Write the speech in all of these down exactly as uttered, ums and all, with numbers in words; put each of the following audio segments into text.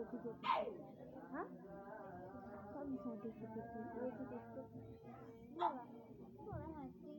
Hah? Kok bisa ditutup? Iya, ditutup. Iya lah. Boleh mati.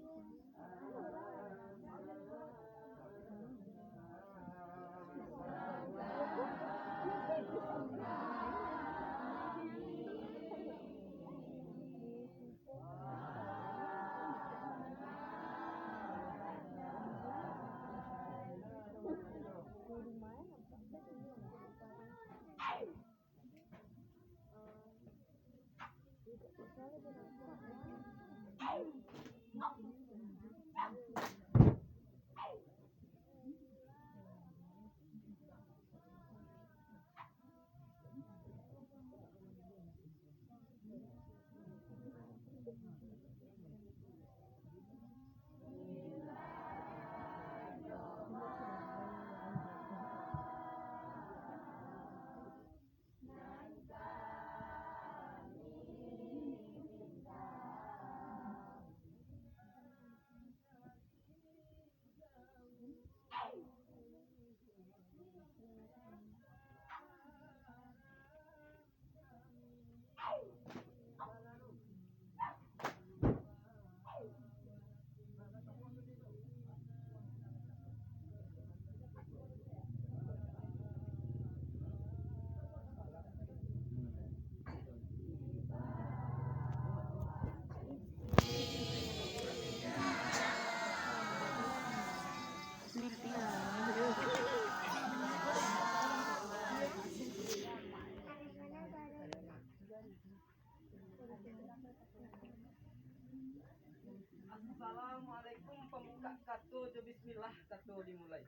Assalamualaikum, pambukak kato jo bismillah, kato dimulai.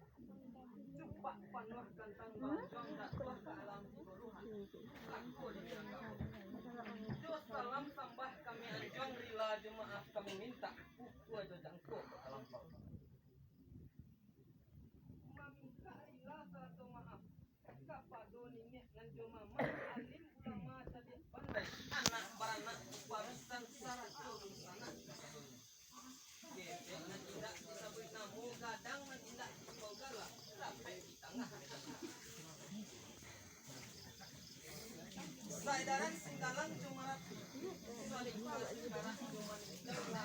Cupak panuah gantang bajuang dakwah ka alam tigo luhan. Lako di minangkabau. Jo salam sambah kami anjuang, rila jo maaf kami mintak, ukua jo jangko ka talampau. Mamintak rila sarato maaf kapado niniak nan jo mamak, alim ulama cadiak pandai, anak baranak barisan sarato dunsanak. Kebek nan indak disabuik namo, gadang nan indak diimbau gala, rapek di tangah. Saedaran Singgalang jo Marapi, Salika Singgalang jo Maninjau,